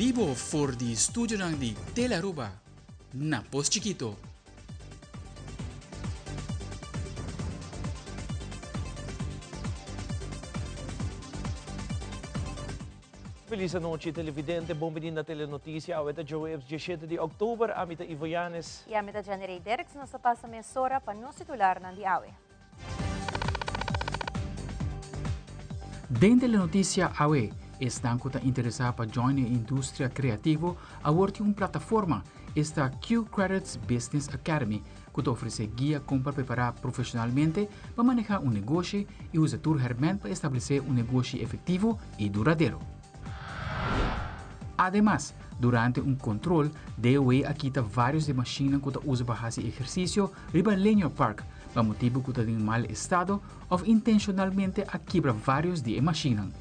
Bibo for di studionan di Telearuba na Pos Chikito. Feliz anochi televidente, bon bini na Telenoticia. Awe ta djaweps 17 di october. Ami ta Ivo Yanes. Y ami ta Jenny Ray Derks. Nos ta pasa mesora pa nos titularnan di awe. Den Telenoticia awe, esnan cu ta interesa pa join e industria creativo awor tin un plataforma, esta Q-Credits Business Academy, cu ta ofrece guia con pa prepara profesionalmente pa maneha un negoshi y usa tur herment pa establece un negoshi efectivo y duradero. Ademas, durante un control, DOE a kita varios di mashinnan cu ta usa pa haci ehercicio riba Linear Park pa motibu cu ta den mal estado of intencionalmente a kibra varios di e mashinnan.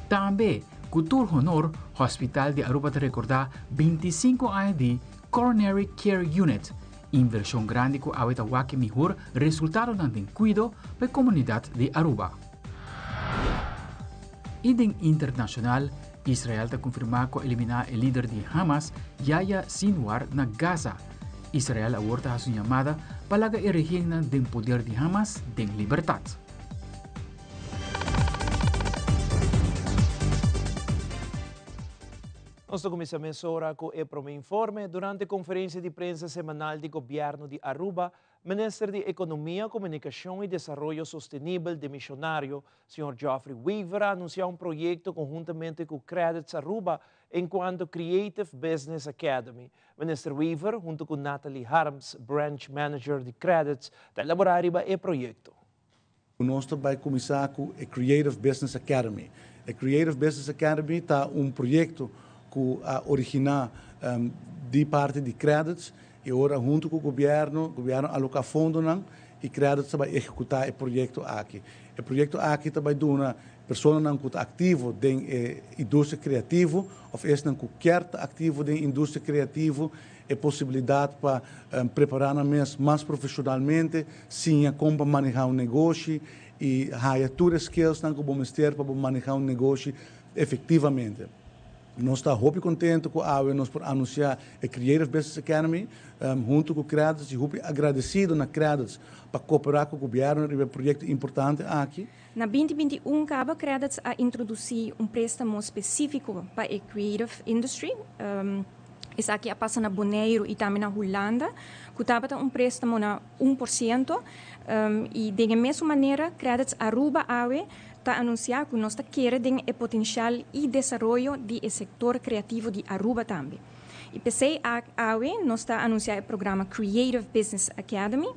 Tambe, cu tur honor, Hospital di Aruba ta recorda 25 aña di Coronary Care Unit, inversion grandi cu awe ta wak e mihor resultadonan den cuido pa e comunidad di Aruba. Y den internacional, Israel ta confirma cu a elimina e lider di Hamas, Yahya Sinwar, na Gaza. Israel awor ta haci un yamada pa laga e rehennan den poder di Hamas den libertad. Nos ta cuminsa mesora cu e prome informe. Durante conferencia di prensa semanal di Gobierno di Aruba, Minister di Economia, Comunicacion y Desaroyo Sostenibel demisionario, señor Geoffrey Wever a anuncia un proyecto conhuntamente cu Credits Aruba encuanto Creative Business Academy. Minister Wever, hunto cu Natalie Harms, Branch Manager di Credits, ta elabora riba e proyecto. Nos ta bai kuminsá ku e Creative Business Academy. E Creative Business Academy ta un proyekto ku a originá di parti di Credits i ora huntu ku gobièrnu, gobièrnu aloká fondonan i Credits ta bai ehekutá e proyekto aki. E proyekto aki ta bai duna personanan ku ta aktivo den e industria kreativo òf esnan ku kier ta aktivo den e industria kreativo e posibilidat pa prepará nan mes mas profeshonalmente, siña kon pa manehá un negoshi i haya tur e skillsnan ku bo mester pa bo manehá un negoshi efektivamente. Nos ta hopi kontentu ku awe nos por anunsiá e Creative Business Academy huntu ku Credits i hopi agradesido na Credits pa koperá ku gobièrnu riba e proyekto importante aki. Na 2021 kaba Credits a introdusí un préstamo spesífiko pa e creative industry. Esaki a pasa na Boneiru i tambe na Hulanda, ku tabata un préstamo na 1%. I den e mesun manera Credits Aruba awe ta anunsiá ku nos ta kere den e potensial i desaroyo di e sektor kreativo di Aruba tambe. I p'esei awe nos ta anunsiá e programa Creative Business Academy,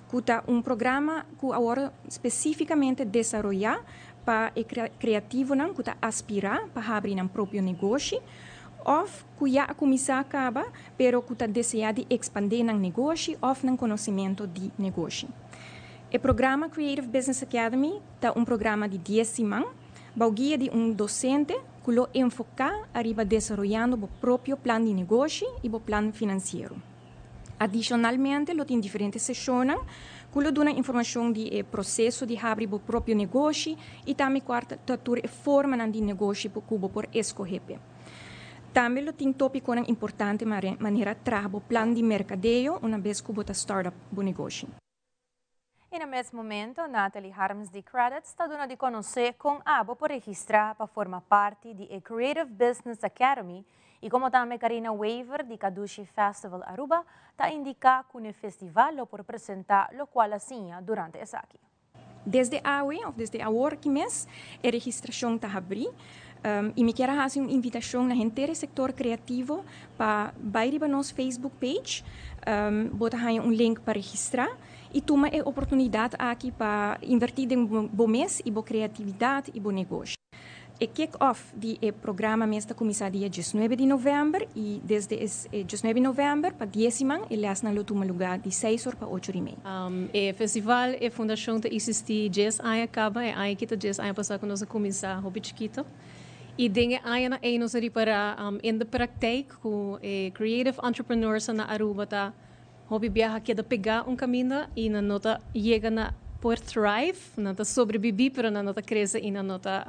ku ta un programa ku awor spesífikamente desaroyá pa e kreativonan ku ta aspirá pa habri nan propio negoshi òf ku ya a kuminsá kaba pero ku ta deseá di ekspandé nan negoshi òf nan konosementu di negoshi. E programa Creative Business Academy ta un programa di dies siman bou guia di un dosente ku lo enfoká ariba desaroyando bo propio plan di negoshi i bo plan finansiero. Adishonalmente lo tin diferente seshonnan ku lo duna informashon di e proseso di habri bo propio negoshi i tambe kua ta tur e formanan di negoshi ku bo por eskohé p'e. Tambe lo tin tópikonan importante manera traha bo plan di merkadeo una bes ku bo ta start up bo negoshi. I na mes momento Natalie Harms di Credits ta duna di konosé kon abo por registrá pa forma parti di e Creative Business Academy i komo tambe Karina Wever di Kadushi Festival Aruba ta indiká ku n'e festival lo por presentá lokual a siña durante esaki. Desde awe òf desde awor aki mes e registrashon ta habrí i mi kier a hasi un invitashon na henter e sektor kreativo pa bai riba nos Facebook page. Bo ta haña un link pa registrá i tuma e oportunidat aki pa invertí den bo mes i bo kreatividat i bo negoshi. E kick-off di e programa mes ta kuminsá dia 19 di novèmber i desde e 19 di novèmber pa dies siman e lèsnan lo tuma lugá di seis or pa ocho or i mei. E festival, e fundashon ta eksistí dies aña kaba, e aña aki ta dies aña pasá ku nos a kuminsá hopi chikito. I den e añanan ei nos a ripará in de praktijk ku e creative entrepreneurs na Aruba ta Hopi biaha keda pegá un kaminda i nan no ta yega na por thrive, nan ta sobrebibí pero nan no ta krese i nan no ta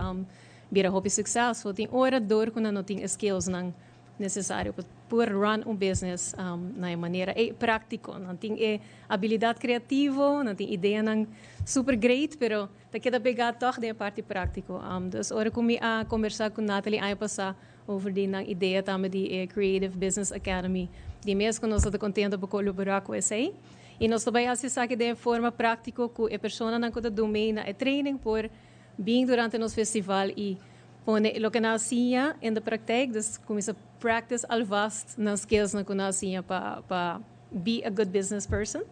bira hopi successful, tin ora door cu nan no tin e skills nan necesario pa por run un business na e manera e practico. Nan tin e habilidad creativo, nan tin ideanan super great, pero ta keda pega toch den e parti practico. Dus ora cu mi a conversa cu Natalie aña pasa over di nan idea tambe di e Creative Business Academy, di mes cu nos ta contento pa colabora cu esey. Y nos ta bay haci esaki den forma practico cu e personanan cu ta doen mee na e training por bin durante nos festival y pone loke nan a siña in de praktijk, dus cuminsa practice alvast nan skills nan cu nan a siña pa be a good business person.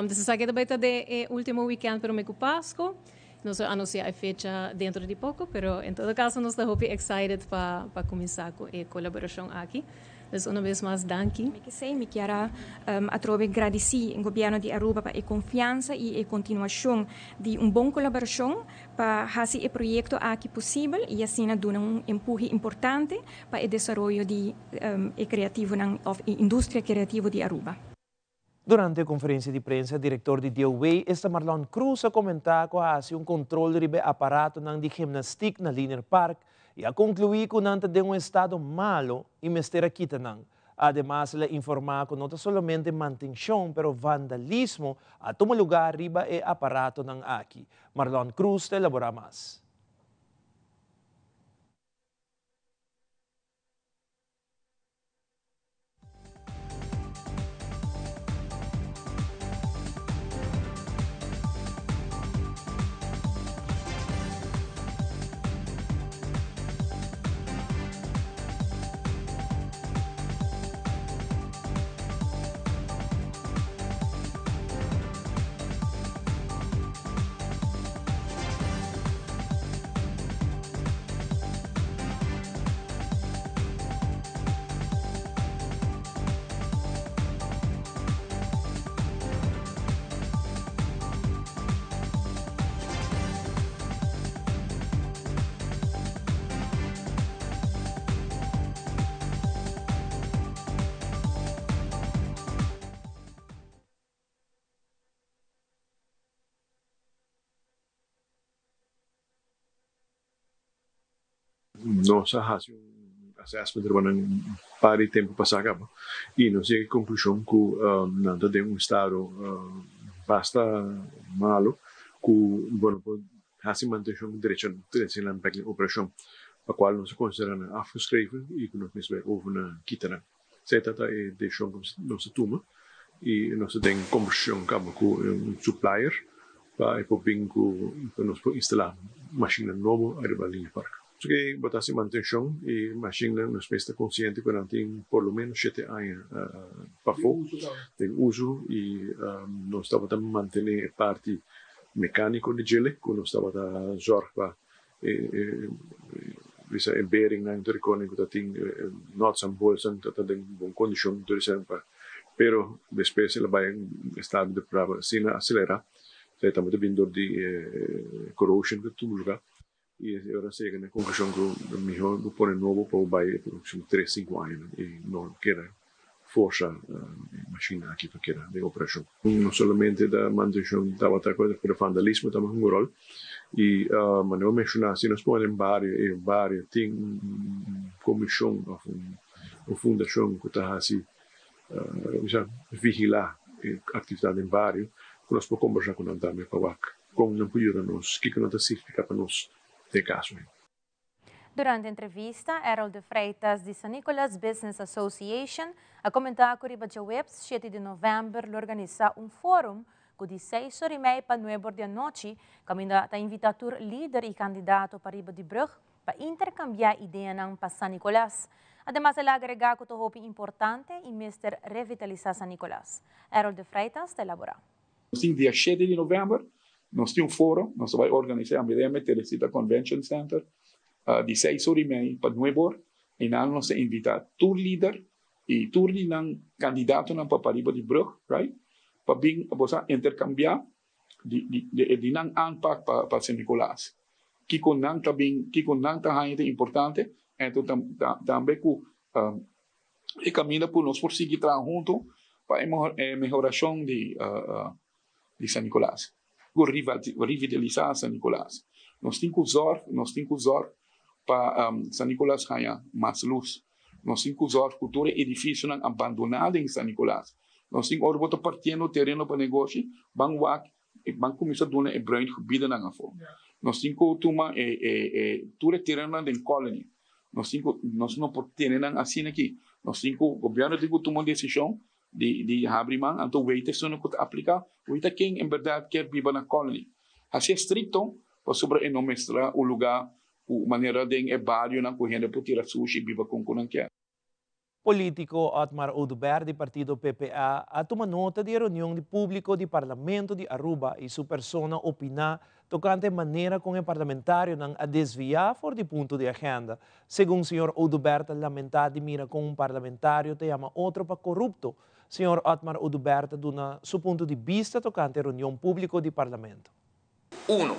Dus esaki ta bay ta den e ultimo weekend prome cu Pasco. Nos lo anuncia e fecha dentro di poco, pero en todo caso nos ta hopi excited pa cuminsa cu e colaboracion aki. Dus una bes mas danki. Mi ke sey, mi kier a atrobe gradici Gobierno di Aruba pa e confiansa y e continuacion di un bon colaboracion pa haci e proyecto aki posibel y asina duna un empuhe importante pa e desaroyo di e creativonan of e industria creativo di Aruba. Durante e conferencia di prensa, director di DOW, esta Marlon Croes a comenta cu a haci un control riba e aparatonan di gimnastiek na Linear Park y a conclui cu nan ta den un estado malo y mester a kita nan. Ademas el a informa cu no ta solamente mantencion pero vandalismo a tuma lugar riba e aparatonan aki. Marlon Croes ta elabora mas. Nos a hasi un assessment riba nan un par di tempu pasá kaba i nos yega e konklushon ku nan ta den un estado basta malu ku bo no por hasi mantenshon drecha trese nan bèk den operashon, pa kual nos a konsiderá nan afgeschreven i ku nos mester bai over na kita nan. Esei ta ta e desishon ku nos a tuma i nos ta den kombersashon kaba ku un supplier pa e por bin ku pa nos por instalá mashinnan nobo ariba Linear Park. Pasobra ku bo ta hasi mantenshon i mashinnan nos mes ta konsiente ku nan tin por lo menos shete aña pafó den uso i nos tabata mantené e parti mekániko di djele ku nos tabata zòrg pa Bisa e beringnan tur e koning ku ta tin nuts en boltsen ta ta den bon kondishon tur esei pa pero despues el a bai estado deplorabel asina aselerá esei tabata bin dor di corrosion ku ta tuma luga i e ora a yega na e konklushon ku mihó bo pone nobo pa bo bai e proksimo tres sinku añanan i no keda forsa e mashina aki pa keda den operashon. No solamente ta mantenshon tabata ku pero vandalismo tabata hunga un ròl i manera bo menshoná si nos pone den bario e bario tin un komishon òf un fundashon ku ta hasi bisa vigilá e aktividat den bario ku nos por kombersá ku nan tambe pa wak kon nan por yuda nos kiko nan ta signifiká pa nos den e kaso ei. Durante entrevista, Errol de Freitas di San Nicolas Business Association a comenta cu riba djaweps shete di november lo organisa un forum cu di seis or y mei pa nuebe or di anochi caminda ta invita tur lider y candidato pa riba di brug pa intercambia ideanan pa San Nicolas. Ademas el a agrega cu ta hopi importante y mester revitalisa San Nicolas. Errol de Freitas ta elabora. Nos tin dia shete di november, nos tin un foro, nos ta bai organisá a Mireme Teresita Convention Center di seis or i mei pa nuebe or. Einan nos ta invitá tur lider i tur di nan kandidatonan pa pariba di brug, right, pa bin bo sa interkambiá di di nan aanpak pa pa San Nicolas. Kiko nan ta bin, kiko nan ta haña ta importante, enton tambe ku e kaminda ku nos por sigui traha huntu pa e mehorashon di San Nicolas, ku revitalisá San Nicolas. Nos tin ku zòrg, nos tin ku zòrg. Pa San Nicolas haña mas lus. Nos tin ku zòrg ku tur e edifisionan abandoná den San Nicolas. Nos tin ora bo ta partiendo tereno pa negoshi, ban wak, ban kuminsá duna e bruin gebidennan afó. Nos tin ku tuma e e e tur e terenonan den Colony. Nos tin ku, nos no por tene nan asina aki. Nos tin ku, gobièrnu tin ku tuma un desishon di di habri man, anto weta esun ku ta apliká, weta ken en bèrdat kier biba na Colony. Hasi estrikto pasobra e no mester un lugá Ku manera den e barionan ku hende por tira sushi i biba kon ku nan kier. Politico Otmar Oduber di partido PPA a tuma nota di e reunion di publico di Parlamento di Aruba y su persona opina tocante e manera con e parlamentarionan a desvia for di punto di agenda. Segun señor Oduber ta lamenta di mira con un parlamentario ta yama otro pa corupto. Señor Otmar Oduber ta duna su punto di bista tocante e reunion publico di Parlamento. Uno,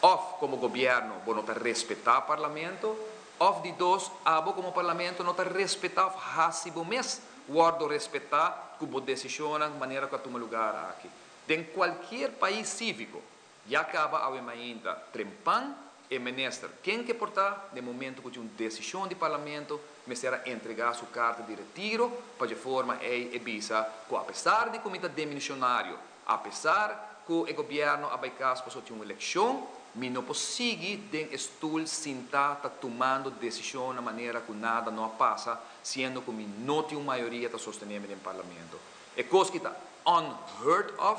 of como gobierno bo no ta respeta Parlamento, of di dos, abo como Parlamento no ta respeta of haci bo mes wordo respeta cu bo decisionnan manera cu a tuma lugar aki. Den cualkier pais civico, ya caba awe mainta trempan e minister ken ke por ta, den momento cu tin un decision di Parlamento mester a entrega su carta di retiro pa dje forma ey e bisa cu apesar di cu mi ta demisionario, Apesar ku e gobièrnu a bai kas pasobra tin un elekshon, mi no por sigui den e stul sintá ta tumando desishon na manera ku nada no a pasa, siendo ku mi no tin un mayoria ta sostené mi den parlamento. E kos ki ta unheard of,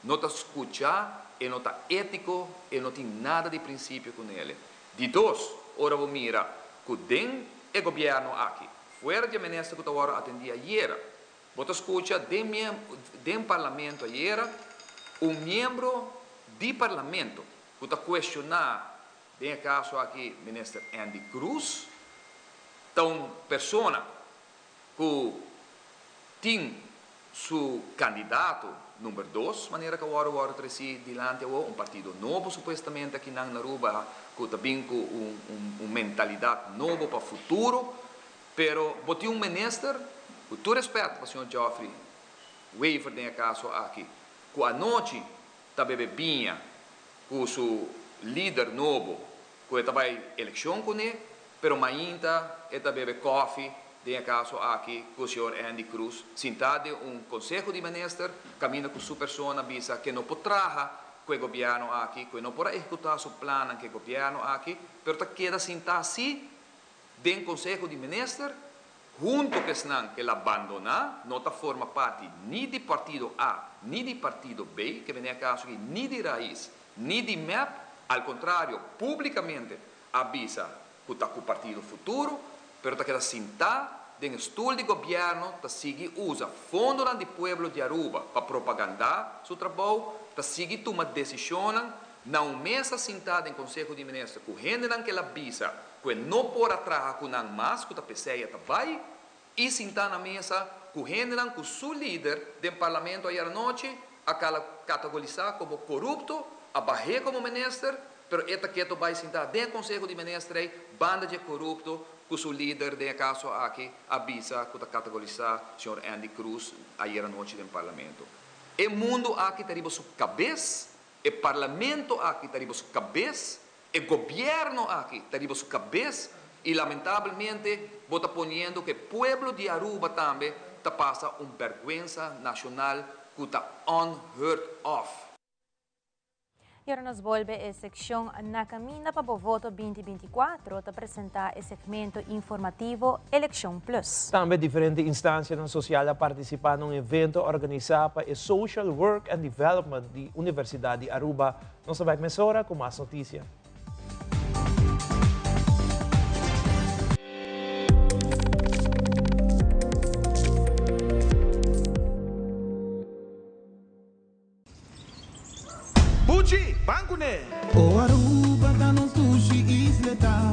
no ta skuchá, e no ta étiko, e no tin nada di prinsipio ku nele. Di dos, ora bo mira ku den e gobièrnu aki, fuera di e minister ku ta wòrdu atendí ayera, Bo ta scucha den den parlamento ayera un miembro di parlamento cu ta cuestiona den e caso aki minister Endy Croes ta un persona cu tin su candidato number dos manera cu awor a wordo treci dilanti awor un partido nobo supuestamente aki nan na Aruba cu ta bin cu un mentalidad nobo pa futuro. Pero bo tin un minister, cu tur respet pa señor Geoffrey Wever den e caso aki, cu anochi ta bebe biña cu su lider nobo cu e ta bay eleccion cune, pero mainta e ta bebe koffie den e caso aki cu señor Endy Croes, sinta den un conseho di minister caminda cu su persona bisa cu e no por traha cu e gobierno aki, cu e no por a ehecuta su plannan cu e gobierno aki, pero ta keda sinta si Den Conseho di Minister, hunto cu esnan cu el a bandona, no ta forma parti ni di partido A ni di partido B, ke bene acaso aki ni di Raiz ni di mep, al contrario publicamente a bisa cu ta cu partido Futuro, pero ta keda sinta den e stoel di gobierno ta sigui usa fondonan di pueblo di Aruba pa propaganda su trabou, ta sigui tuma decisionnan na un mesa sinta den Conseho di Minister cu hendenan cu el a bisa ku e no por a traha ku nan mas ku ta p'esei e ta bai i sintá na mesa ku hendenan ku su lider den parlamento ayer anochi a kala katagolisá komo korupto, a bah'é komo minister, pero e ta keto bai sintá den e konseho di minister ei banda dje korupto ku su lider den e kaso aki a bisa ku ta katagolisá señor Endy Croes ayer anochi den parlamento. E mundu aki ta riba su kabes, e parlamento aki ta riba su kabes. E gobierno aki ta riba su cabes y lamentablemente bo ta poniendo cu e pueblo di Aruba tambe ta pasa un berguensa nacional cu ta unheard of. Y ora nos bolbe e seccion Na Caminda pa Bo Voto 2024 ta presenta e segmento informativo Eleccion Plus. Tambe diferente instancianan social a participa na un evento organisa pa e Social Work and Development di Universidad di Aruba. Nos ta bek mesora ku mas notisia. Buchi, ban kuné! O Aruba ta nos dushi isleta,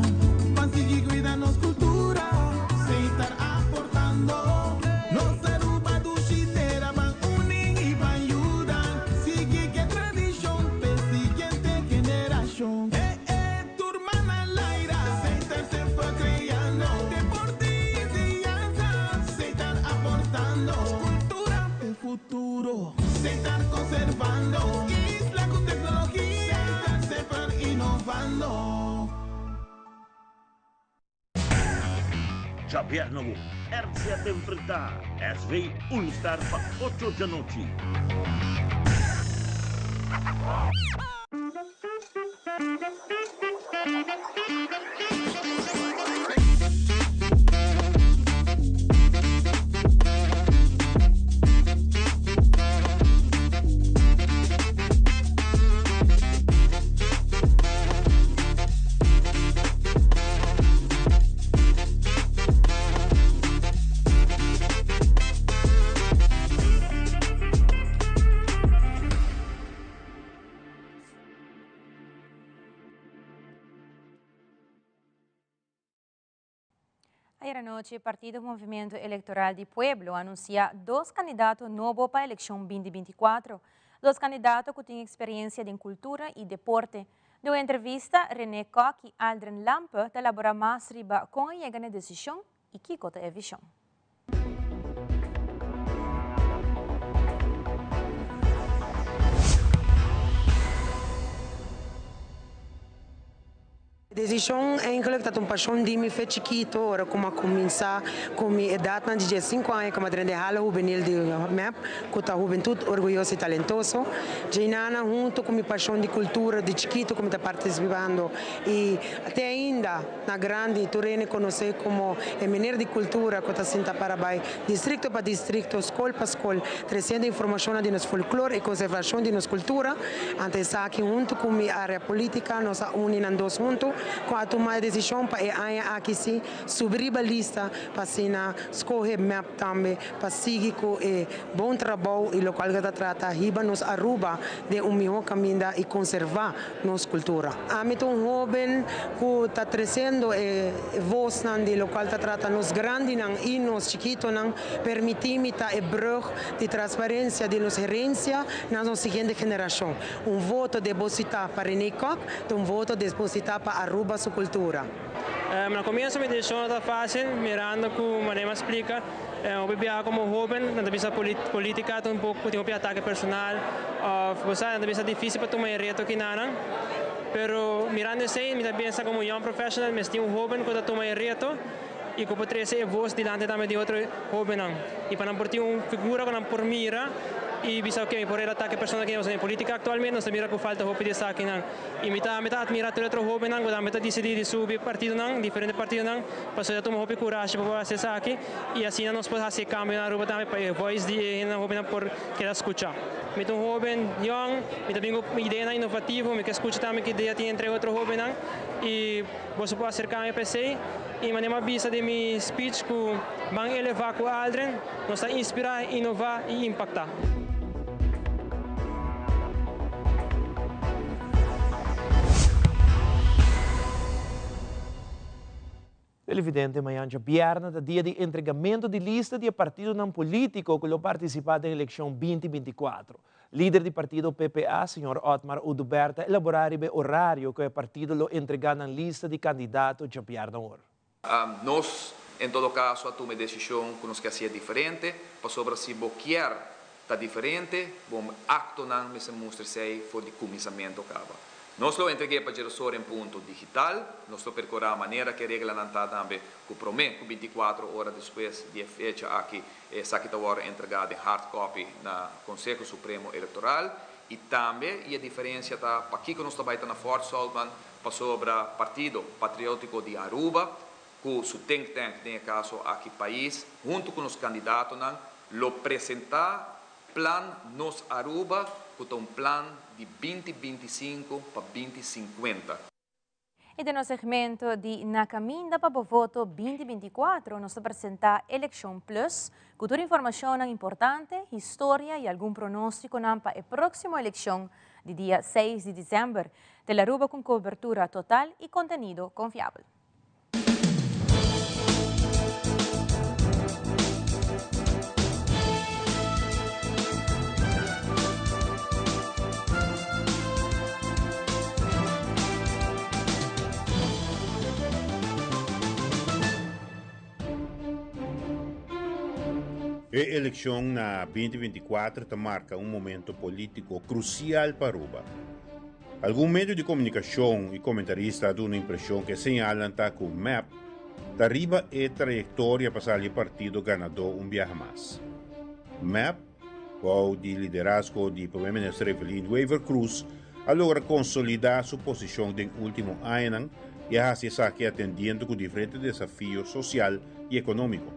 ban sigui cuida nos cultura, seitar aportando. Nos Aruba dushi tera, ban uni y ban yuda, sigui ke tradicion p'e siguiente generacion. Djabièrnè awo, RCA ta enfrentá SV Unistar pa ocho djanochi. Ayer anochi, Partido Movimiento Electoral di Pueblo a anuncia dos candidato nobo pa eleccion 2024. Dos candidato cu tin experiencia den cultura y deporte. Den un entrevista, René Kock y Aldrin Lampe ta elabora mas riba con a yega na e decision y kico ta e vision. Desishon eigenlijk ta un pashon di mi fe chikito ora ku mi a kuminsá ku mi edatnan di diesinku aña ku mi a drenta e hala hubenil di mep ku ta Hubentut Orguyoso i Talentoso. Djeinana huntu ku mi pashon di kultura di chikito ku mi ta partisipando i te ainda na grandi tur hende konosé komo e mener di kultura ku ta sinta para bai distrikto pa distrikto, skol pa skol tresiendo informashonnan di nos folklor i konservashon di nos kultura. Anto esaki huntu ku mi área polítika nos a uni nan dos huntu ku a tuma e desishon pa e aña aki si subi riba lista pa asina skohe mep tambe pa sigui ku e bon trabou i lokual ku ta trata hiba nos Aruba den un mihó kaminda i konservá nos kultura. Ami ta un hóben ku ta tresiendo e vosnan di lokual ta trata nos grandinan i nos chikitonan. Permití mi ta e brug di transparencia di nos herencia na nos siguiente generacion. Un voto deposita pa René Kock ta un voto deposita pa Aruba su cultura. Na comienzo mi decision no ta facil, mirando cu manera mi a splica, hopi biaha como hoben nan ta bisa politica ta un poco tin hopi atake personal of bo sa nan ta bisa dificil pa tuma e reto kinanan, pero mirando esey mi ta pensa como young professional mester tin un hoben cu ta tuma e reto. I ku por trese e vos dilanti tambe di otro hóbennan i pa nan por tin un figura ku nan por mira i bisa oke mi por relatá ku e persona aki pasobra den polítika aktualmente nos ta mira ku falta hopi di esakinan i mi ta mi ta atmirá tur e otro hóbennan ku tambe ta disidí di subi partidonan diferente partidonan pasobra ta tuma hopi kurashi pa por hasi esaki i asina nos por hasi e kambio na Aruba tambe pa e voice di e hendenan hóbennan por keda skuchá. Mi ta un hóben yòn mi ta bin ku ideanan inovativo mi ke skucha tambe ki idea tin entre e otro hóbennan i Boso por aserká mi pa esei. I manera mi a bisa den mi speech ku ban elevá ku Aldrin, nos ta inspirá, inová i impaktá. Televidente, mañan djabièrnè ta dia di entregamento di lista di e partidonan polítiko ku lo partisipá den elekshon 2024. Lider di partido PPA, señor Otmar Oduber ta elabora riba e orario cu e partido lo entrega nan lista di candidato djabièrnè awor. Nos en todo caso a tuma e decision cu nos ke hacié diferente, pasobra si bo kier ta diferente, bo actonan mester mustra esey for di cuminsamento caba. Nos lo entreg'é pa Djerosor en punto digital. Nos lo percorá manera ku e reglanan ta tambe ku promé ku bintikuatro ora despues di e fecha aki esaki ta wòrdu entregá den hard copy na Konseho Supremo Elektoral. I tambe i e diferensia ta pakiko nos ta bai ta na Fort Zoutman pasobra Partido Patriótiko di Aruba ku su think tank den e kaso aki pais huntu ku nos kandidatonan lo presentá Plan Nos Aruba cu ta un plan di 2025 pa 2050. Y den nos segmento di Na Caminda pa bo voto 2024 nos ta presenta Eleccion Plus cu tur informacionnan importante, historia y algun pronosticonan pa e proximo eleccion di dia 6 di december. Telearuba cu cobertura total y contenido confiabel. E elekshon na 2024 ta marka un momento polítiko krusial pa Aruba. Algun medio di komunikashon i komentarista a duna impreshon ku e señalnan ta ku mep ta riba e trayektoria pa sali e partido ganadó un biaha mas. Mep, bou di liderazgo di Prome Minister Evelyn Wever-Croes, a logra konsolidá su posishon den último añanan i a hasi esaki atendiendo ku diferente desafio sosial i ekonómiko.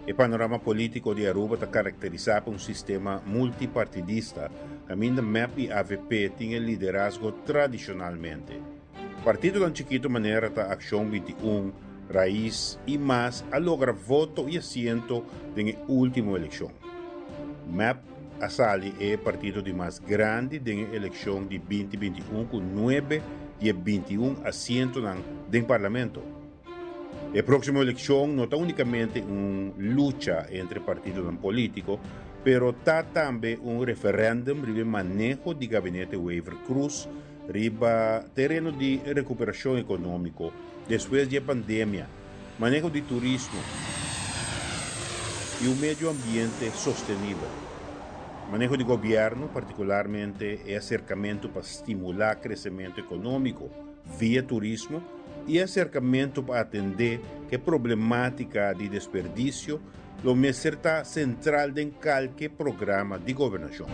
E panorama polítiko di Aruba ta karakterisá pa un sistema multipartidista kaminda mep i avp tin e liderazgo tradishonalmente. Partidonan chikito manera ta Akshon 21, Raiz i mas a logra voto i asiento den e último elekshon. Mep a sali e partido di mas grandi den e elekshon di 2021 ku nuebe di e 21 asientonan den parlamento. E próksimo elekshon no ta únikamente un lucha entre partidonan polítiko, pero ta tambe un referèndum riba e maneho di gabinete Wever-Croes riba tereno di rekuperashon ekonómiko despues di e pandemia, maneho di turismo i un medio ambiente sostenibel. Maneho di gobièrnu, partikularmente e aserkamentu pa stimulá kresementu ekonómiko via turismo i e aserkamentu pa atendé ku e problemátika di desperdisio lo mester ta sentral den kalke programa di gobernashon.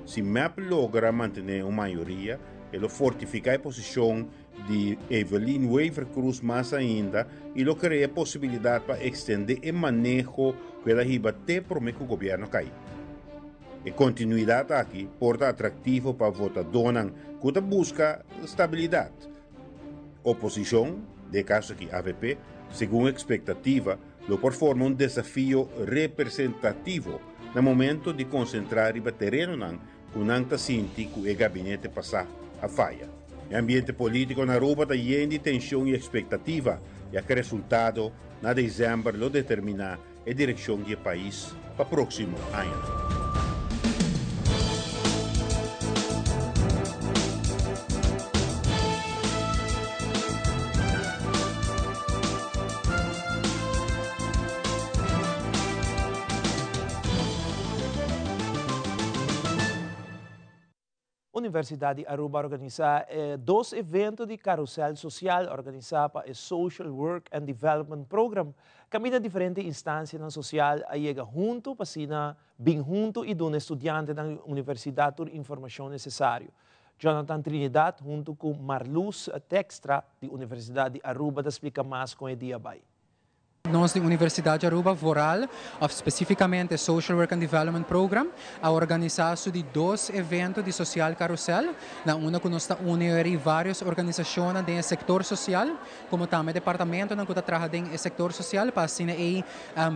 Si mep logra mantené un mayoria, e lo fortifiká e posishon di Evelyn Wever-Croes mas ainda i lo krea e posibilidat pa ekstendé e maneho ku el a hiba te promé ku gobièrnu kai. E kontinuidat aki por ta atraktivo pa votadónan ku ta buska stabilidat. Oposishon, den e kaso aki avp, segun ekspektativa, lo por forma un desafio representativo na momento di konsentrá riba terenonan ku nan ta sinti ku e gabinete pasá a faya. E ambiente polítiko na Aruba ta yen di tenshon i ekspektativa, ya ku e resultado na desèmber lo determiná e direkshon di e pais pa próksimo añanan. Universidad di Aruba a organisa e dos evento di Carrousel Social organisa pa e Social Work and Development Program caminda diferente instancianan social a yega hunto pa asina bin hunto y duna e studiantenan di universidad tur informacion necesario. Jonathan Trinidad hunto cu Marloes Tekstra di Universidad di Aruba ta splica mas con e dia bay. Nos di Universidad di Aruba vooral, of specificamente Social Work and Development Program, a organisa su di dos evento di Social Carousel, na unda cu nos ta uni eri varios organisacionnan den e sector social, como tambe departamentonan cu ta traha den e sector social pa asina ey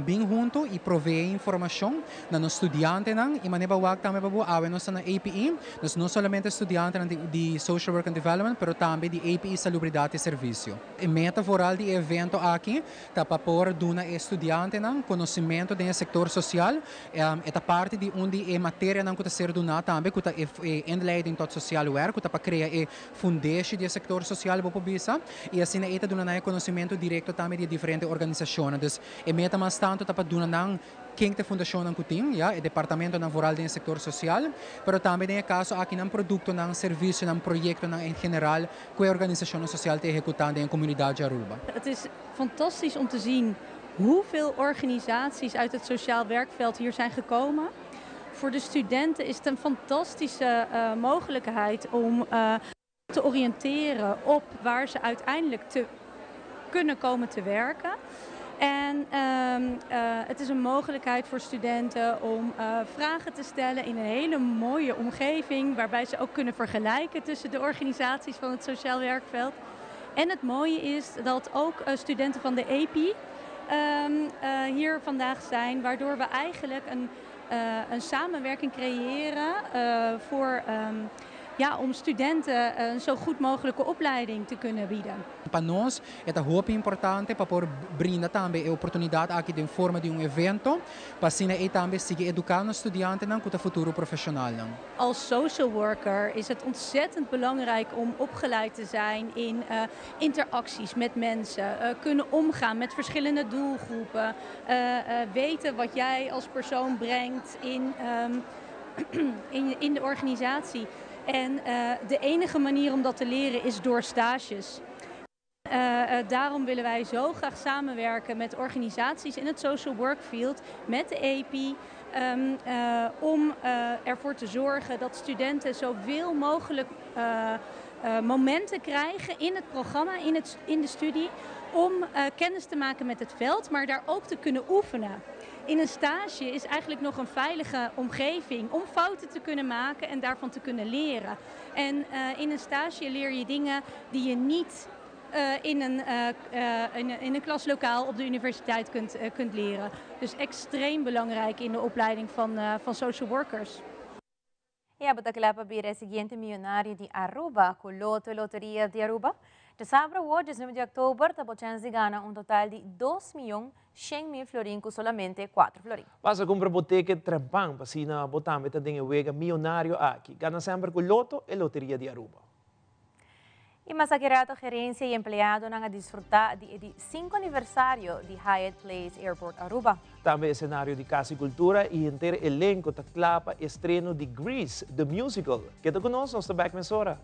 bin hunto y provee informacion na nos studiantenan. Y manera bo wak tambe pa bo, awe nos ta na APE, nos no solamente studiantenan di Social Work and Development, pero tambe di APE Salubridad y Servicio. E meta vooral di e evento aki ta pa por duna e studiantenan conocimento den e sector social. E ta parti di un di e materianan cu ta ser duna tambe cu ta e inleiding tot sociaal werk cu ta pa crea e fundeshi di e sector social bo por bisa y asina e ta duna nan e conocimento directo tambe di e diferente organisacionnan. Dus e meta mas tanto ta pa duna nan Ken ta e fundashonnan ku tin, ya, e departamentonan vooral den e sektor sosial, pero tambe den e kaso aki nan produktonan, servisionan, proyektonan en general ku e organisashonnan sosial ta ehekutá den e komunidat di Aruba. Het is fantastisch om te zien hoeveel organisaties uit het sociaal werkveld hier zijn gekomen. Voor de studenten is het een fantastische mogelijkheid om te oriënteren op waar ze uiteindelijk te kunnen komen te werken. En het is een mogelijkheid voor studenten om vragen te stellen in een hele mooie omgeving, waarbij ze ook kunnen vergelijken tussen de organisaties van het sociaal werkveld. En het mooie is dat ook studenten van de EPI hier vandaag zijn, waardoor we eigenlijk een samenwerking creëren voor ja, om studenten een zo goed mogelijke opleiding te kunnen bieden. Pa nos e ta hopi importante pa por brinda tambe e oportunidad aki den forma di un evento pa asina ey tambe sigui educa nos studiantenan cu ta futuro profesionalnan. Als social worker is het ontzettend belangrijk om opgeleid te zijn in interacties met mensen, kunnen omgaan met verschillende doelgroepen, weten wat jij als persoon brengt in, in de organisatie. En de enige manier om dat te leren is door stages. Daarom willen wij zo graag samenwerken met organisaties in het social work field, met de EPI, om ervoor te zorgen dat studenten zoveel mogelijk momenten krijgen in het programma, in de studie, om kennis te maken met het veld, maar daar ook te kunnen oefenen. In een stage is eigenlijk nog een veilige omgeving om fouten te kunnen maken en daarvan te kunnen leren. En in een stage leer je dingen die je niet in een klaslokaal op de universiteit kunt leren. Dus extreem belangrijk in de opleiding van social workers. Y abo ta cla pa bira e siguiente miyonario di Aruba cu Lotto Loteria di Aruba? Diasabra awor, 19 di october, ta bo chance di gana un total di 2 miyon 100 mil florin cu solamente 4 florin. Pasa cumpra bo ticket trempan pa asina bo tambe ta den e wega miyonario aki. Gana semper cu Lotto e Loteria di Aruba. Y mas aki rato gerencia y empleadonan a disfruta di e di 5 aniversario di Hyatt Place Airport Aruba. Tambe escenario di Cas di Cultura y henter elenco ta cla pa estreno di Grease, The Musical. Keda cu nos, nos ta back mesora.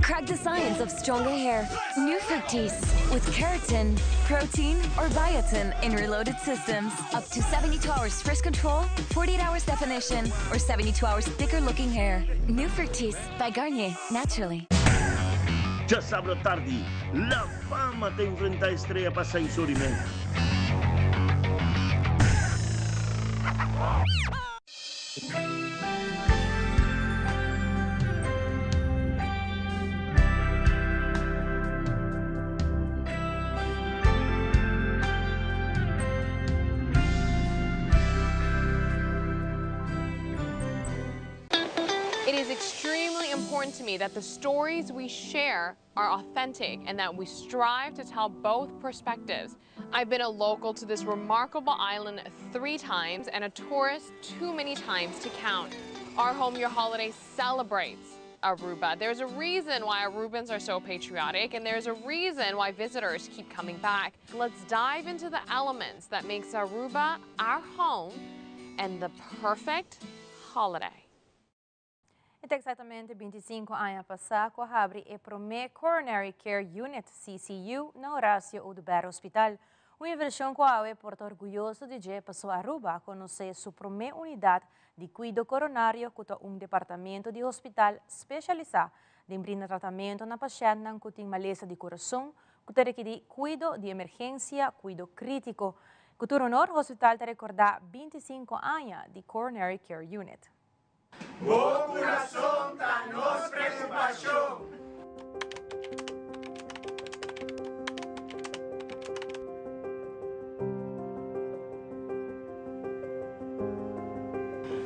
Crack the science of stronger hair. New Fructis with keratin, protein, or biotin in reloaded systems. Up to 72 hours fresh control, 48 hours definition, or 72 hours thicker looking hair. New Fructis by Garnier, naturally. Diasabra tardi, La Fama ta enfrenta Estrella pa 6 or y mei. It is extremely important to me that the stories we share are authentic and that we strive to tell both perspectives. I've been a local to this remarkable island three times and a tourist too many times to count. Our Home Your Holiday celebrates Aruba. There's a reason why Arubans are so patriotic and there's a reason why visitors keep coming back. Let's dive into the elements that makes Aruba our home and the perfect holiday. Ta exactamente 25 aña pasa cu a habri e prome Coronary Care Unit, CCU, na Horacio Oduber Hospital. Un inversion cu awe por ta orguyoso di dje paso Aruba a conoce su prome unidad di cuido coronario cu ta un departamento di hospital specialisa den brinda tratamento na pashentnan cu tin malesa di curason cu ta rekeri cuido di emergencia, cuido critico. Cu tur honor, hospital ta recorda 25 aña di Coronary Care Unit. Bo curason ta nos preocupacion.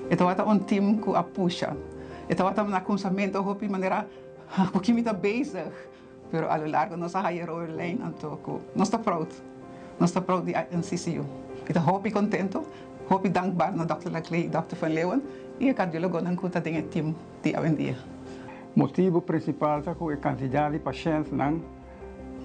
E tabata un team cu a pusha. E tabata na cuminsamentu hopi manera cu kimi ta bezig, pero a lo largo nos a haya rode lijn anto cu nos ta proud. Nos ta proud di NCCU. Mi ta hopi contento, hopi dankbaar na Dòkter Laclé y Dòkter Van Leeuwen y e cardiologonan cu ta den e team di awendia. Motibu prinsipal ta ku e kantidat di pashèntnan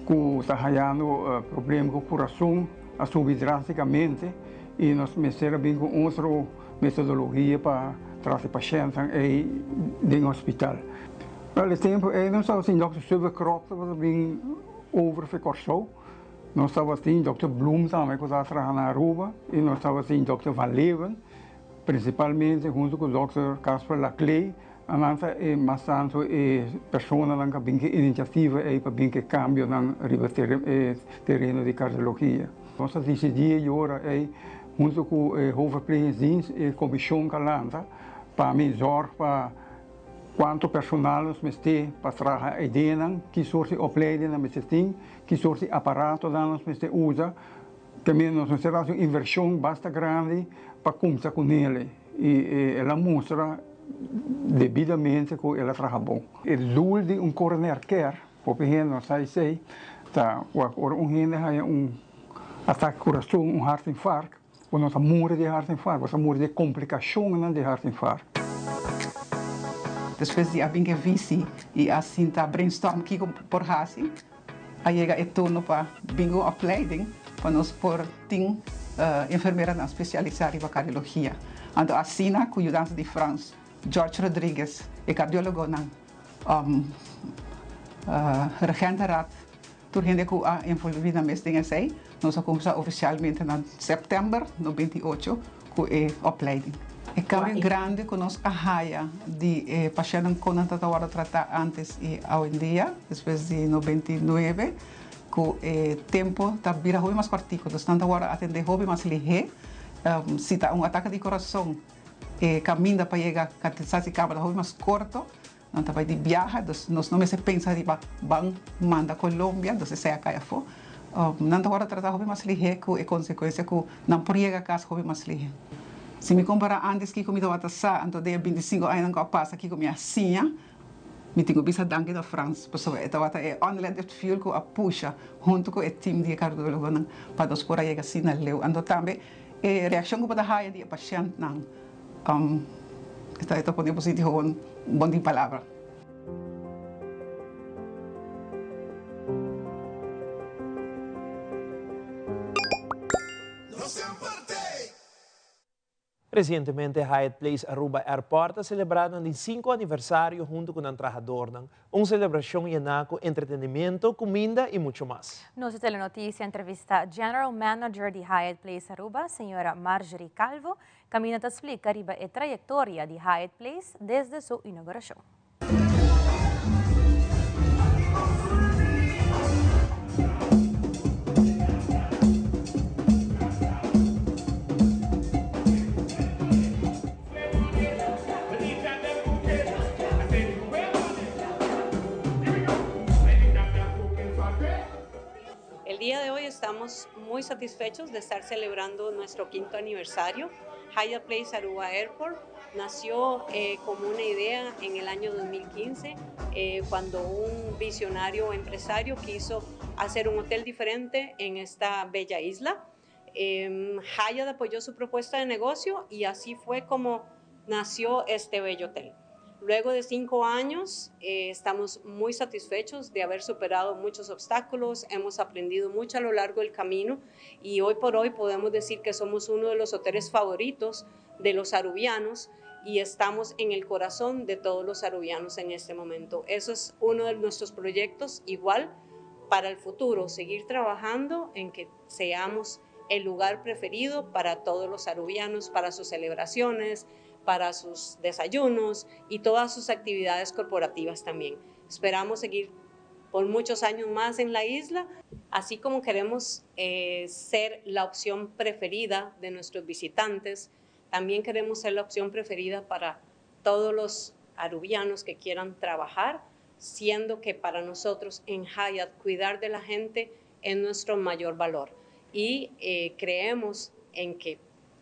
ku ta hayando problema ku kurason a subi drástikamente i nos mester a bin ku otro metodologia pa trata e pashèntnan ei den hospital. Wèl, e tempu ei nos tabatin dòkter Suberkrop tabata bin over for Kòrsou. Nos tabatin dòkter Bloem tambe ku tabata traha na Aruba i nos tabatin dòkter Van Leeuwen, prinsipalmente huntu ku dòkter Casper Laclé. Anan ta e mas tantu e personanan ku a bin ku e inisiativa ei pa bin ku e kambionan riba e tereno di kardiologia. Nos a disidí e ora ei huntu ku e hoofdverplegingsdienst e komishon ku a lanta pa mi zòrg pa kuantu personal nos mester pa traha e ideanan, ki sort di opleidingnan mester tin, ki sort di aparatonan nos mester usa. Tambe nos mester hasi un invershon basta grandi pa kumsa ku nele i el a mustra debidamente ku el a traha bon. E doel di un coroner care, hopi hende no sa esei, ta wak ora un hende haña un atake kurason, un hartinfarkt, bo no ta muri di hartinfarkt, bo ta muri di komplikashonnan di hartinfarkt. Despues di a bin ku e visi i a sinta brainstorm kiko por hasi, a yega e turno pa bin ku un opleiding pa nos por tin enfermeranan spesialisá riba kardiologia. Anto asina ku yudansa di Frans George Rodriguez, e kardiólogonan, Regentenraad, tur hende ku a envolví nan mes den esei, nos a kuminsá ofisialmente na sèptèmber 98 ku e opleiding. E kambio grandi ku nos a haya di e pashèntnan kon nan tabata wòrdu tratá ántes i awendia, despues di 99, ku e tempu ta bira hopi mas kòrtiku, dus nan ta wòrdu atendé hopi mas lihé. Si ta un atake di kurason, e kaminda pa yega Katisasi Kaba ta hopi mas korto. Nan ta bai di biaha, dus nos no mester pensa riba ban manda Colombia, dus esei a kai afó. Nan ta wòrdu tratá hopi mas lihé ku e konsekuensia ku nan por yega kas hopi mas lihé. Si mi kompará ántes kiko mi tabata sa, anto den e bintisinko añanan ku a pasa kiko mi a siña, mi tin ku bisa danki na Frans, pasobra e tabata e unleaded fuel ku a pusha huntu ku e tim di e kardiólogonan pa nos por a yega asina leu. Anto tambe e reakshon ku bo ta haya di e pashèntnan. Esta ta pone bo sinti gewoon bon di palabra. Resientemente Hyatt Place Aruba Airport a selebrá nan di sinku aniversario huntu ku nan trahadornan. Un selebrashon yená ku entretenimiento, kuminda i muchu mas. Nos Telenoticia a entrevistá General Manager di Hyatt Place Aruba, señora Marjorie Calvo, Camina ta splica riba e trayectoria di Hyatt Place desde su inauguracion. El día de hoy estamos muy satisfechos de estar celebrando nuestro quinto aniversario. Hyatt Place Aruba Airport nació eh, como una idea en el año 2015, eh, cuando un visionario empresario quiso hacer un hotel diferente en esta bella isla. Eh, Hyatt apoyó su propuesta de negocio y así fue como nació este bello hotel. Luego de cinco años, eh, estamos muy satisfechos de haber superado muchos obstáculos, hemos aprendido mucho a lo largo del camino y hoy por hoy podemos decir que somos uno de los hoteles favoritos de los arubianos y estamos en el corazón de todos los arubianos en este momento. Eso es uno de nuestros proyectos igual para el futuro, seguir trabajando en que seamos el lugar preferido para todos los arubianos, para sus celebraciones, para sus desayunos y todas sus actividades corporativas también. Esperamos seguir por muchos años más en la isla, así como queremos eh, ser la opción preferida de nuestros visitantes, también queremos ser la opción preferida para todos los arubianos que quieran trabajar, siendo que para nosotros en Hyatt cuidar de la gente es nuestro mayor valor. Y eh, creemos en que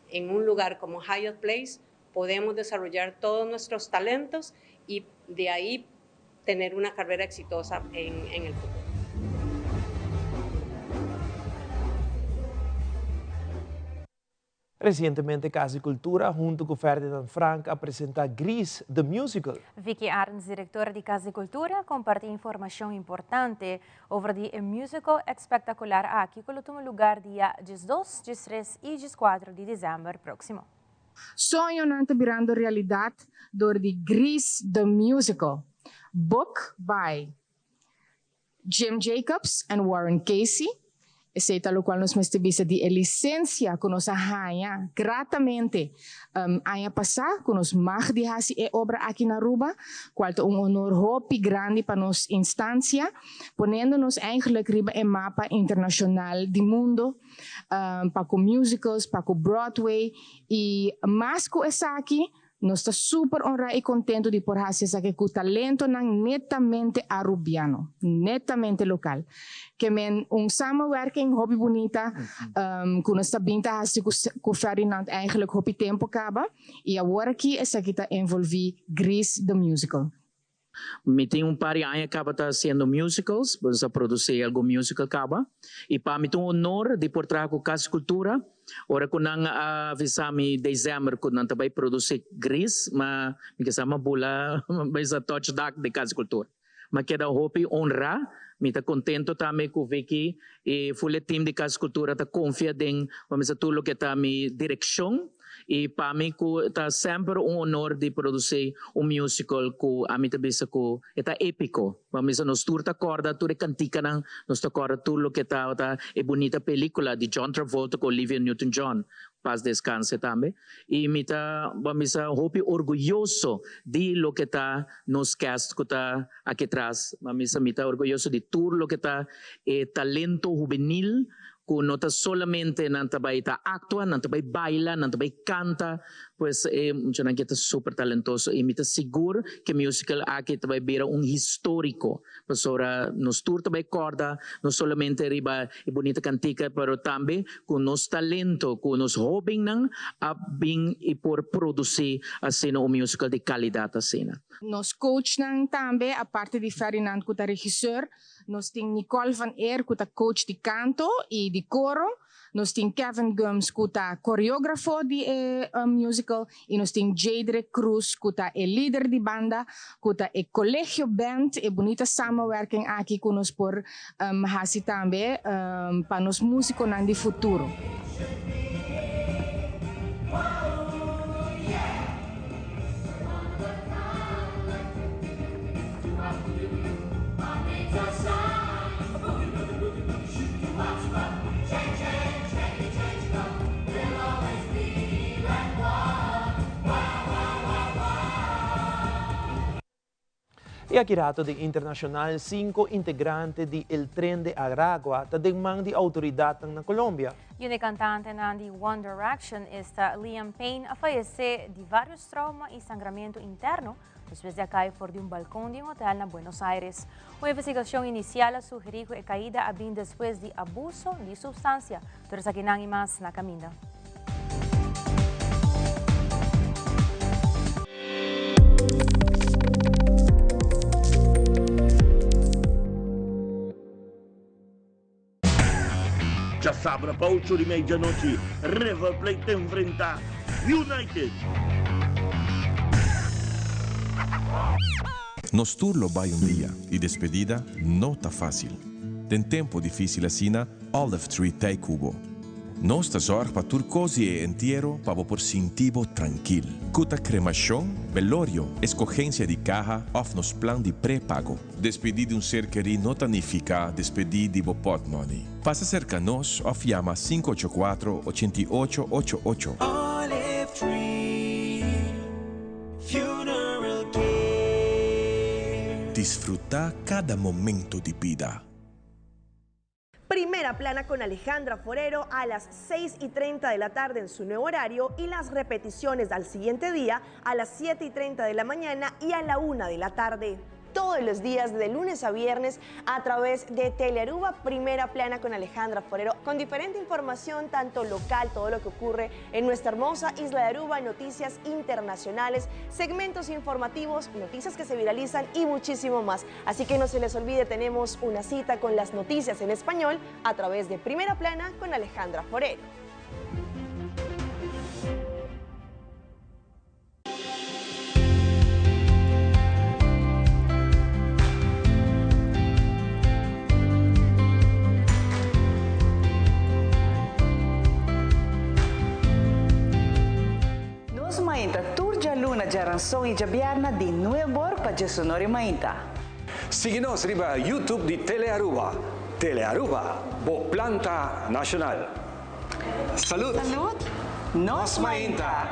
en un lugar como Hyatt Place podemos desarrollar todos nuestros talentos y de ahí tener una carrera exitosa en, en el futuro. Resientemente Cas di Cultura hunto cu Ferdinand Frank a presenta Grease the Musical. Vicky Arens, directora di Cas di Cultura, a comparti informacion importante over di e musical espectacular aki cu lo tuma lugar dia 12, 13 y 14 di december proximo. Soñonan ta birando realidad dor di Grease the Musical, book by Jim Jacobs and Warren Casey. Esey ta locual nos mester bisa di e licencia cu nos a haña gratamente aña pasa cu nos mag di haci e obra aki na Aruba, cual ta un honor hopi grandi pa nos instancia, poniendo nos eigenlijk riba e mapa internacional di mundo pa cu musicals, pa cu Broadway y mas cu esaki Nos ta super honra y contento di por haci esaki cu talentonan netamente Arubiano, netamente local. Ke men un samenwerking hopi bunita cu nos ta bin ta haci cu Ferdinand eigenlijk hopi tempo caba y awor aki esaki ta envolvi Grease the Musical. Mi tin un par di aña caba ta haciendo musicals, nos a produci algun musical caba y pa mi ta un honor di por traha cu Cas di Cultura. Ora cu nan a avisa mi december cu nan ta bay produci Gris, ma mi kisa ma bula bay sa touch dak di Cas di Cultura. Ma keda hopi honra, mi ta contento tambe cu Vicky y full e team di Cas di Cultura ta confia den pa mi sa tur loke ta mi direccion. Y pa mi cu ta semper un honor di produci un musical cu ami ta bisa cu e ta epico. Pa mi sa nos tur ta corda tur e canticanan, nos ta corda tur loke tabata e bunita pelicula di John Travolta cu Olivia Newton-John, paz descanse tambe. Y mi ta pa mi sa hopi orguyoso di loke ta nos cast cu ta aki tras. Pa mi sa mi ta orguyoso di tur loke ta e talento hubenil ku no ta solamente nan ta bai ta aktua, nan ta bai baila, nan ta bai kanta, pues e muchanan aki ta super talentoso i mi ta sigur ku e musical aki ta bai bira un historiko, pasobra nos tur ta bai kòrda no solamente riba e bunita kantika pero tambe ku nos talento, ku nos hóbennan a bin i por produsí asina un musical di kalidat asina. Nos coachnan tambe, aparte di Ferdinand ku ta regisseur, Nos tin Nicole van Eer ku ta coach di kanto i di koro, nos tin Kevin Gumbs ku ta koreografo di e musical i nos tin Jadrick Cruz ku ta e lider di banda ku ta e Colegio Band, e bunita samenwerking aki ku nos por hasi tambe pa nos musikonan di futuro. Y aki rato den internacional, cinco integrante di El Tren de Aragua ta den man di autoridadnan na Colombia. Y un e cantantenan di One Direction, esta Liam Payne, a fayece di varios trauma y sangramento interno despues di a cay for di un balcon di un hotel na Buenos Aires. Un investigacion inicial a sugeri cu e caida a bin despues di abuso di substancia. Tur esakinan y mas na caminda. Djasabra pa ocho di meidianochi, River Plate ta enfrenta United. Nos tur lo bai un dia y despedida no ta facil. Den tempo dificil asina, Olive Tree t'ei cu bo. Nos ta zorg pa tur cos di e entiero pa bo por sinti bo trankil. Cu ta cremacion, belorio, escogencia di caha of nos plan di prepago. Despedí di un ser kerí no ta nifiká despedí di bo pòtmòni. Pasa serka nos òf yama 584 88 88. Olive Tree Funeral Care. Disfrutá kada momento di bida. Primera Plana con Alejandra Forero a las 6 y 30 de la tarde en su nuevo horario y las repeticiones al siguiente día a las 7 y 30 de la mañana y a la 1 de la tarde todos los días de lunes a viernes a través de Telearuba Primera Plana con Alejandra Forero, con diferente información, tanto local, todo lo que ocurre en nuestra hermosa isla de Aruba, noticias internacionales, segmentos informativos, noticias que se viralizan y muchísimo más. Así que no se les olvide, tenemos una cita con las noticias en español a través de Primera Plana con Alejandra Forero. Nos Mainta tur djaluna, djaranson i djabièrnè di nuebor pa djesonor i mainta. Sigui nos riba YouTube di Telearuba. Telearuba, bo planta nashonal. Salud! Salud! Nos mainta!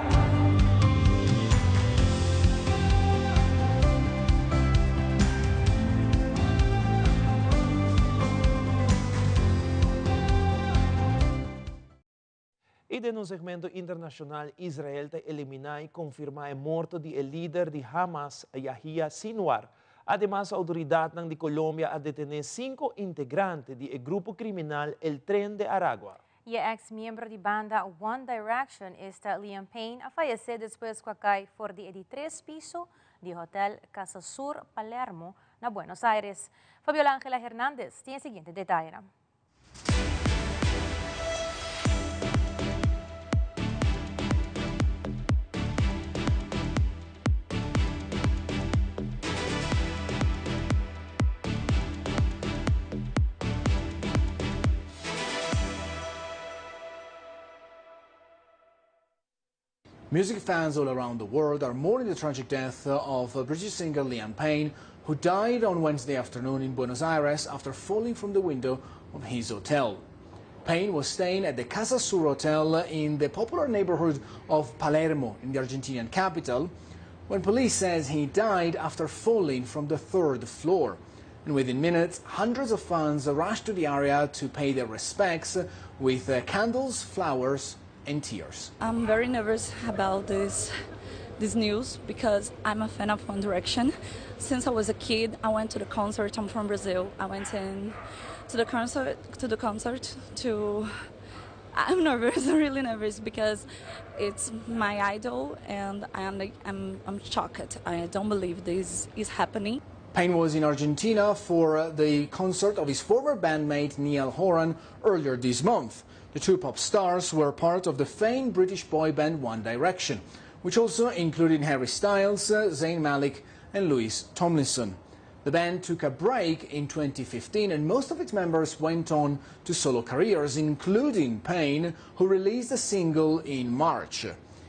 Y den un segmento internacional, Israel ta elimina y confirma e morto di e lider di Hamas, Yahya Sinwar. Ademas, autoridadnan di Colombia a detene cinco integrante di e grupo criminal El Tren de Aragua. Y e ex miembro di banda One Direction, esta Liam Payne, a fayece despues cu a cay for di e di tres piso. di Hotel Casa Sur Palermo na Buenos Aires. Fabiola Angela Hernandez tin e siguiente detayenan. Music fans all around the world are mourning the tragic death of British singer Liam Payne, who died on Wednesday afternoon in Buenos Aires after falling from the window of his hotel. Payne was staying at the Casa Sur Hotel in the popular neighborhood of Palermo in the Argentinian capital when police says he died after falling from the third floor. And within minutes, hundreds of fans rushed to the area to pay their respects with uh, candles, flowers, and tears. I'm very nervous about this this news because I'm a fan of One Direction. Since I was a kid, I went to the concert. I'm from Brazil. I went in to the concert to the concert to I'm nervous, really nervous because it's my idol and I'm I'm I'm shocked. I don't believe this is happening. Payne was in Argentina for uh, the concert of his former bandmate Niall Horan earlier this month. The two pop stars were part of the famed British boy band One Direction, which also included Harry Styles, uh, Zayn Malik and Louis Tomlinson. The band took a break in 2015 and most of its members went on to solo careers, including Payne, who released a single in March.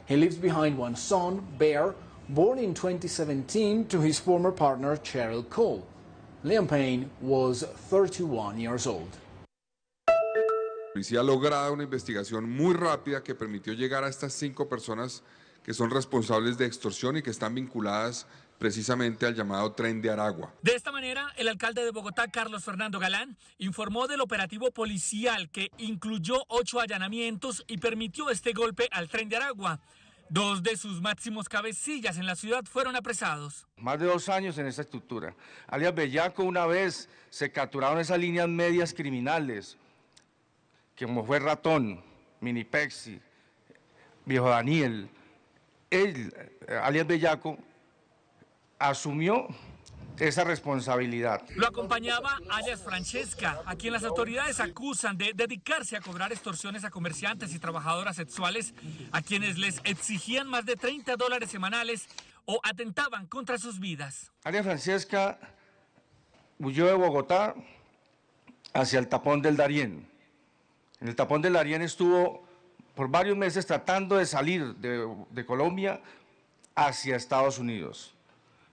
He leaves behind one son, Bear, born in 2017 to his former partner Cheryl Cole. Liam Payne was 31 years old. Policía ha logrado una investigación muy rápida que permitió llegar a estas cinco personas que son responsables de extorsión y que están vinculadas precisamente al llamado tren de Aragua. De esta manera, el alcalde de Bogotá, Carlos Fernando Galán, informó del operativo policial que incluyó ocho allanamientos y permitió este golpe al tren de Aragua. Dos de sus máximos cabecillas en la ciudad fueron apresados. Más de dos años en esta estructura. Alias Bellaco, una vez se capturaron esas líneas medias criminales, que como fue Ratón, Minipexi, Viejo Daniel, él, eh, alias Bellaco, asumió esa responsabilidad. Lo acompañaba alias Francesca, a quien las autoridades acusan de dedicarse a cobrar extorsiones a comerciantes y trabajadoras sexuales, a quienes les exigían más de 30 dólares semanales o atentaban contra sus vidas. Alias Francesca huyó de Bogotá hacia el tapón del Darién. En el tapón del Darién estuvo por varios meses tratando de salir de, de Colombia hacia Estados Unidos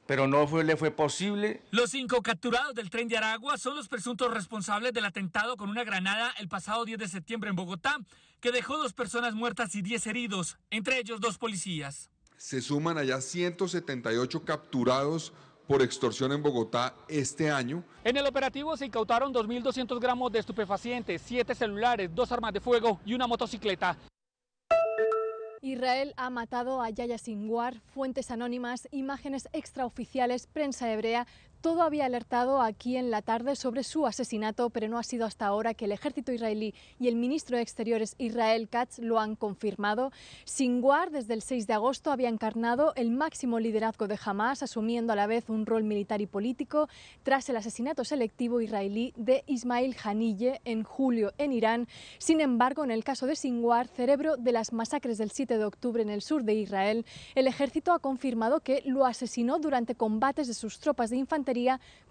pero no fue, le fue posible. Los cinco capturados del tren de Aragua son los presuntos responsables del atentado con una granada el pasado 10 de septiembre en Bogotá, que dejó dos personas muertas y 10 heridos, entre ellos dos policías. Se suman allá 178 capturados por extorsión en Bogotá este año. En el operativo se incautaron 2.200 gramos de estupefacientes, siete celulares, dos armas de fuego y una motocicleta. Israel ha matado a Yahya Sinwar, fuentes anónimas, imágenes extraoficiales, prensa hebrea todo había alertado aquí en la tarde sobre su asesinato, pero no ha sido hasta ahora que el ejército israelí y el ministro de Exteriores Israel Katz lo han confirmado. Sinwar, desde el 6 de agosto, había encarnado el máximo liderazgo de Hamas, asumiendo a la vez un rol militar y político tras el asesinato selectivo israelí de Ismail Haniyeh en julio en Irán. Sin embargo, en el caso de Sinwar, cerebro de las masacres del 7 de octubre en el sur de Israel, el ejército ha confirmado que lo asesinó durante combates de sus tropas de infantería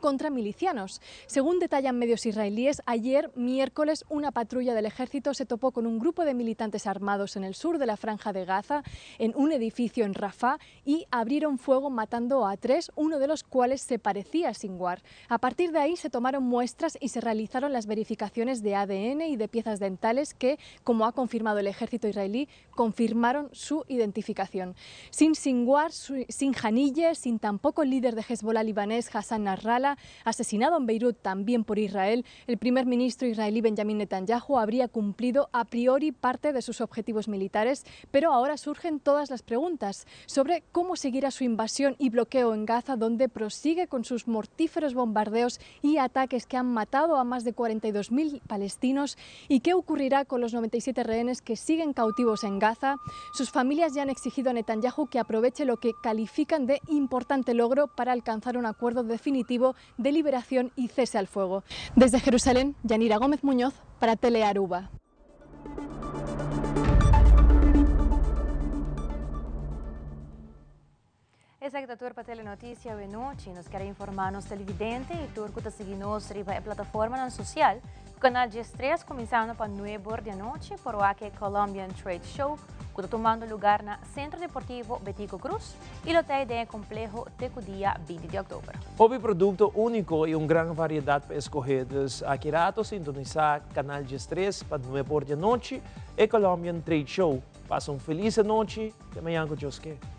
contra milicianos. Según detallan medios israelíes, ayer, miércoles, una patrulla del ejército se topó con un grupo de militantes armados en el sur de la franja de Gaza, en un edificio en Rafah, y abrieron fuego matando a tres, uno de los cuales se parecía a Sinwar. A partir de ahí se tomaron muestras y se realizaron las verificaciones de ADN y de piezas dentales que, como ha confirmado el ejército israelí, confirmaron su identificación. Sin Sinwar, sin Haniyeh, sin tampoco el líder de Hezbollah libanés Hassan Nasrallah, asesinado en Beirut también por Israel, el primer ministro israelí Benjamin Netanyahu habría cumplido a priori parte de sus objetivos militares, pero ahora surgen todas las preguntas sobre cómo seguirá su invasión y bloqueo en Gaza, donde prosigue con sus mortíferos bombardeos y ataques que han matado a más de 42.000 palestinos, y qué ocurrirá con los 97 rehenes que siguen cautivos en Gaza. Sus familias ya han exigido a Netanyahu que aproveche lo que califican de importante logro para alcanzar un acuerdo definitivo de liberación y cese al fuego. Desde Jerusalén, Yanira Gómez Muñoz para Telearuba. Esaki ta tur pa Telenoticia awe nochi. Nos kier a informa nos televidente y tur cu ta sigui nos riba e plataformanan social cu Canal 13 cuminsando pa nuebe or di anochi por wak e Colombian Trade Show cu ta tumando lugar na Centro Deportivo Betico Croes y lo ta den e compleho te cu dia 20 di october. Hopi producto unico y un gran variedad pa escoge, dus aki rato sintonisa Canal 13 pa nuebe or di anochi e Colombian Trade Show. Pasa un feliz anochi, te mañan cu Dios ke.